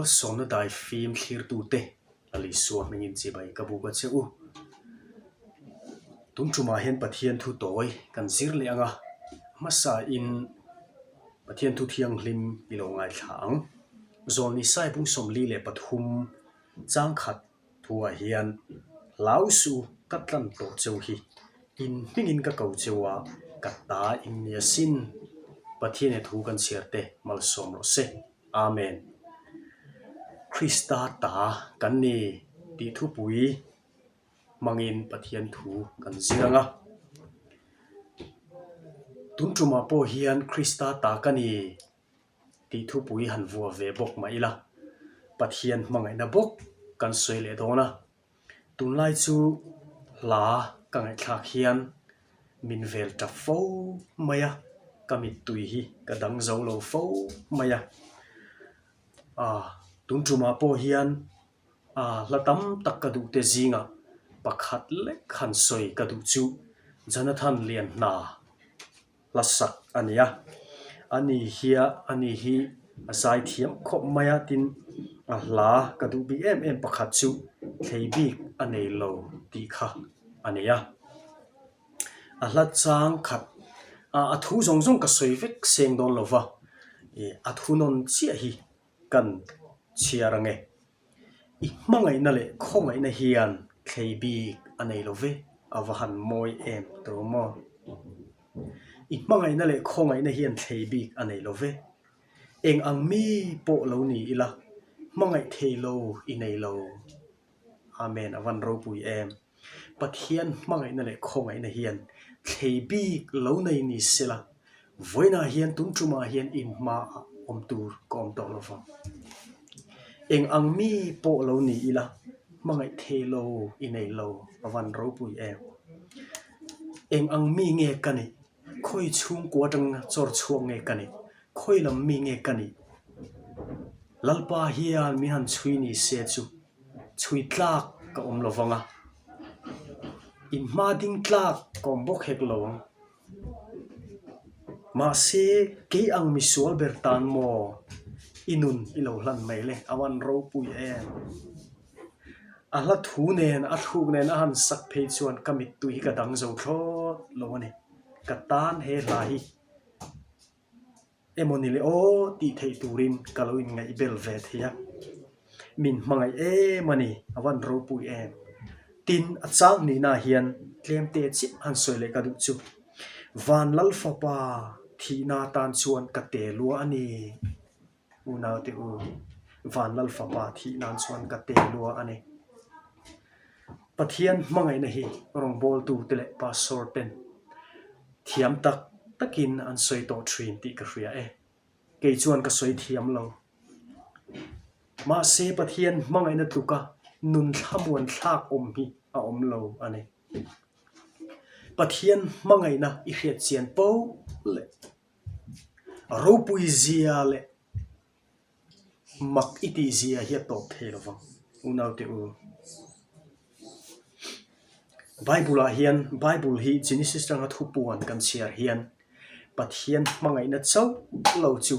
Malsawmna daifim thlirtute Lal Isua hmingin chibai ka buk a che u. Tun tumah hian Pathian thu tawi kan zir leh ang a, hmasain Pathian thu thianghlim i lo ngaithla ang. Zawlni Saipung 43 changkhat Thuah hian hlau suh u, ka tlan tawh cheu hi. In hmingin ka ko cheu a, ka ta in ni asin. Pathian he thu kan chhiar te malsawm rawh se. Amen. Krista ta kan ni tih thupui hmangin Pathian thu kan zir ang a. Tun tumah pawh hian Krista ta ka ni. Tih thupui han vuah ve bawk mah ila, Pathian hmangaihna bawk kan sawi leh dawn a. Tunlai chu hla ka ngaihthlak hian min vel tap fo mai a, ka mittui hi ka dang zo lo fo mai a. Aaa tun tumah pawh hian aa hla tam tak ka duh te zingah pakhat lek han sawi ka duh chu Jonathan Lianhna. Hla sak a ni a, a ni hia a ni hi a zai thiam khawp mai a tin a hla ka duh bik em em pakhat chu thlei bik a nei lo tih kha a ni a. A hla chang khat ah a thu zawng zawng ka sawi vek seng dawn lo va, ih a thu nawn chiah hi kan chhiar ang e. I hmangaihna leh khawngaihna hian thlei bik a nei lo ve, a va han mawi em tawh maw? I hmangaihna leh khawngaihna hian thlei bik a nei lo ve. Eng ang mi pawh lo ni ila, hmangaih thei lo i nei lo. Amen, a van ropui em. Pathian hmangaihna leh khawngaihna hian thlei bik lo nei ni sela, vawiinah hian tun tumah hian in hmaah awm tur ka awm tawh lo vang. Eng ang mi pawh lo ni ila, hmangaih thei lo i nei lo, a van ropui em. Eng ang mi nge ka nih? Khawi chhungkua atanga chawr chhuak nge ka nih? Khawi lam mi nge ka nih? Lalpa hian min han chhui ni se chu chhui tlak ka awm lo vang a, in hma ding tlak ka awm bawk hek lo ang. Mahse, kei ang misual ber tan maw i nun i lo hlan mai le, a van ropui em? A hla thu nen, a thluk nen a han sak phei chuan ka mittui hi ka dang zo thlawt lo a ni. Ka tan he hla hi. Emaw ni le aw tih theih turin ka lo inngaih bel ve thei a, min hmangaih em a ni, a van ropui em. Tin, a chang nihnaah hian tlem te chiah han sawi leh ka duh chu, Van Lal Fapa thihna atan chuan ka te lua a ni, unaute u, Van Lal Fapa thih nan chuan ka te lua a ni. Pathian hmangaihna hi rawngbawltute leh pastor ten thiam tak takin an sawi tawh thin tih ka hria e. Kei chuan ka sawi thiam lo. Mahse Pathian hmangaihna tluka nun thlamuan thlak awm hi a awm lo a ni. Pathian hmangaihna i hriat chian poh leh ropui zia leh Mak i tih zia hi a tawp thei lo vang, unaute u. Bible ah hian, Bible hi Genesis atanga thupuan kan chhiar hian Pathian hmangaihna chauh lo chu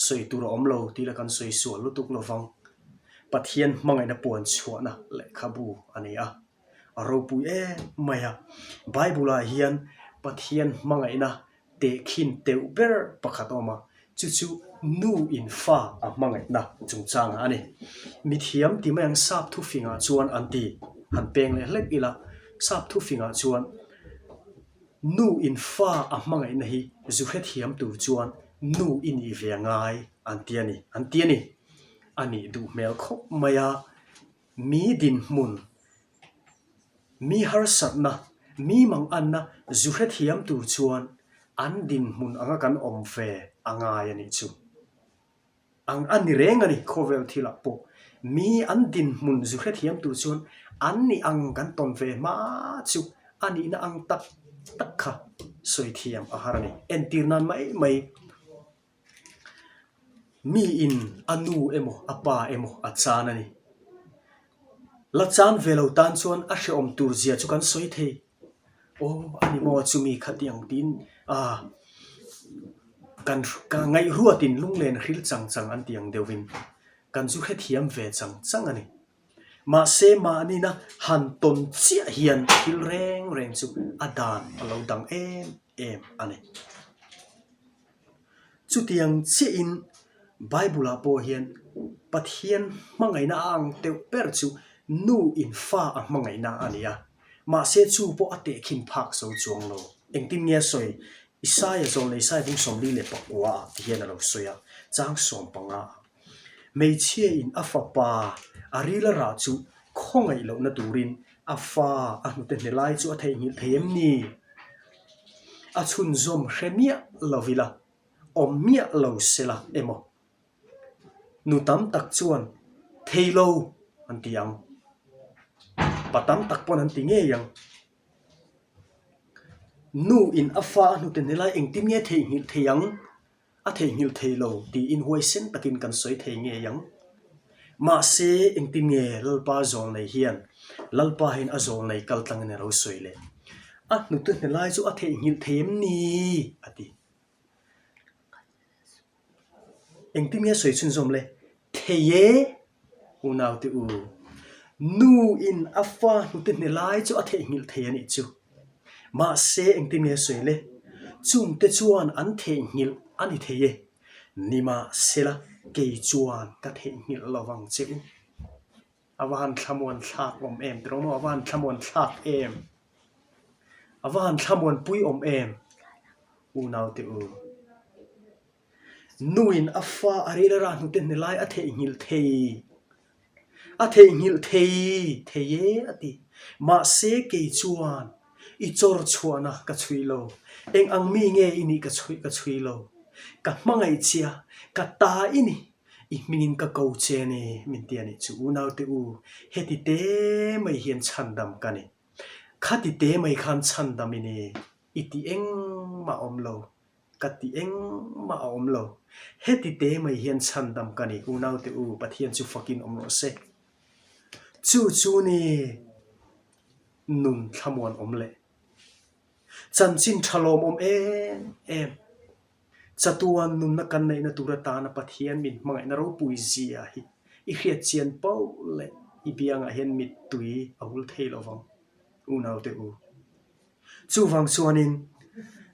sawi tur a awm lo tih la kan sawi sual lutuk lo vang. Pathian hmangaihna puan chhuahna lehkhabu a ni a, a ropui em mai a. Bible ah hian Pathian hmangaihna Tehkhin teuh ber pakhat a awm a, chu chu nu in fa a hmangaihna chungchangah a ni. Mithiam ti mai ang sap thufingah chuan an ti, han peng leh hlek ila, sap thufingah chuan nu in fa a hmangaihna hi zu hrethiam tur chuan nu i nih ve a ngai an ti a ni, an ti a ni. A nih duh hmel khawp mai a, mi dinhmun Mi harsatna, mi manganna zu hrethiam tur chuan an dinhmun anga kan awm ve a ngai a nih chu. Ang a ni reng a ni khawvel thilah pawh. Mi an dinhmun zu hrethiam tur chuan an nih ang kan tawn ve hma chu a nihna ang tak tak kha sawi thiam a har a ni. Entir nan mai mai. Mi in a nu emaw a pa emaw a chan a ni. La chan ve lo tan chuan a hrehawm tur zia chu kan sawi thei. Aw a ni maw chumi khati ang tiin ah kan ka ngaihruatin lunglen hril chang chang an ti ang deuhin. Kan zu hrethiam ve chang chang a ni. Mahse mahnina han tawn chiah hian thil reng reng chu a dan a lo dang em em a ni. Chutiang chiahin Bible-ah pawh hian Pathian hmangaihna a ang deuh ber chu nu in fa a hmangaihna a ni a, mahse chu pawh a tehkhin phak zo chuang lo. Engtin nge a sawi? Isaia zawlnei Isaiah bung 49 ah ti hian a lo sawi a, chang 15 ah. Hmeichhia in a fapa a ril a rah chu khawngaih lohna turin a fa a hnute hne lai chu a theihnghilh thei em ni? A chhunzawm hre miah lo ila, awm miah lo sela emaw? Nu tam tak chuan thei lo an ti ang. Pa tam tak pawn an ti ngei ang. Nu in a fa a hnute hne lai engtin nge theihnghilh thei ang? A theihnghilh thei lo tiin huaisen takin kan sawi thei ngei ang. Mahse, engtin nge Lalpa zawlnei hian Lalpa hian a zawlnei kal tlangin a lo sawi leh? A hnute hne lai chu a theihnghilh thei em ni? a ti. Engtin nge sawi chhunzawm le? Thei e! Unaute u, nu in a fa hnute hne lai chu a theihnghilh thei a nih chu. Mahse, engtin nge sawi le? Chungte chuan an theihnghilh a ni thei e. Nimahsela, kei chuan ka theihnghilh lo vang che u. A va han thlamuan thlak awm em tiraw maw? A va han thlamuan thlak em? A va han thlamuan pui awm em? Unaute u. Nuin a fa a ril a rah hnute hne lai a theihnghilh thei, a theihnghilh thei thei e a ti. Mahse kei chuan i chawr chhuahna ka chhui lo, eng ang mi nge i nih ka chhui ka chhui lo. Ka hmangaih che a, ka ta i ni, i hmingin ka ko che a ni min ti a nih chu. Unaute u, heti te mai hian chhandam ka ni. Khati te mai khan chhandam i ni, i ti engmah awm lo. Ka ti engmah a awm lo. Heti te mai hian chhandam ka ni, unaute u, Pathian chu fakin awm rawh se. Chu chu ni nun thlamuan awm leh chanchin tha lawmawm em em, chatuan nunna kan neihna tur atana Pathian min hmangaihna ropui zia hi i hriat chian pauh leh i biangah hian mittui a hul thei lo vang, unaute u. Chuvang chuanin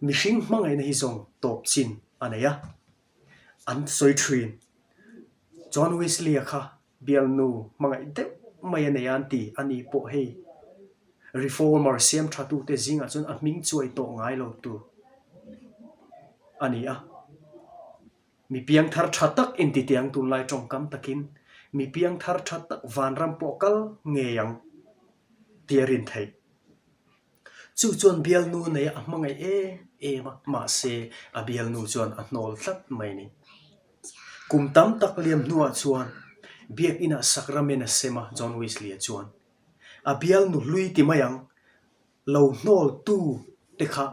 mihring hmangaihna hi zawng tawp chin a nei a, an sawi thin. John Wesley-a kha bialnu hmangaih deuh mai a nei a an ti, ani pawh hei Reformer siam thatute zingah chuan a hming chuai tawh ngai lo tur a ni a. Mi piangthar tha tak inti teh ang tunlai tawngkam takin mi piangthar tha tak vanram pawh kal ngei ang tih a rin theih. Chu chuan bialnu nei a hmangaih em em a, mahse a bialnu chuan a hnawl tlat mai ni. Kum tam tak liam hnuah chuan biakinah sakramen a sem a John Wesley-a chuan a bialnu hlui ti mai ang Lo hnawl tu te kha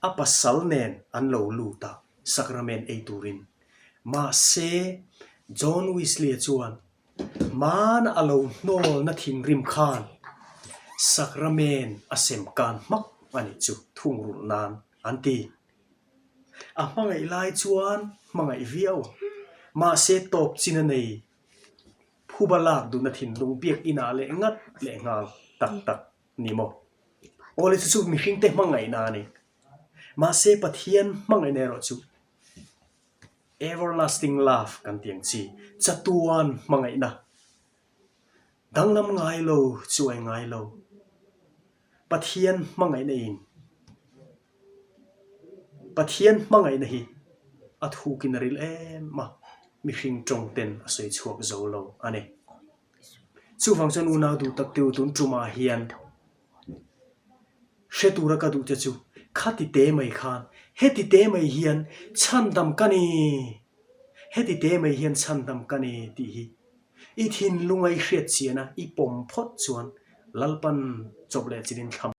a pasal nen an lo lut a, sakramen ei turin. Mahse, John Wesley-a chuan hmana a lo hnawlna thinrim khan sakramen a sem kan hmak a nih chu thungrulh nan an ti. A hmangaih lai chuan hmangaih viau a, mahse tawp chin a nei phuba lak duhna thinlung biakinah leh ngat leh nghal tak tak. Ni maw? Awle chu chu mihringte hmangaihna a ni. Mahse Pathian hmangaihna erawh chu everlasting love kan tih ang chi, chatuan hmangaihna, danglam ngai lo, chuai ngai lo, Pathian hmangaihna in Pathian hmangaihna hi a thukin a ril em a, mihring tawng ten a sawi chhuak zo lo a ni. Chuvang chuan unau duh tak teu tun tumah hian hre tura ka duh che chu khati te mai khan heti te mai hian chhandam ka ni, heti te mai hian chhandam ka ni tih hi i thinlunga i hriat chian a i pawm phawt chuan Lalpan chawp leh chin in thlam.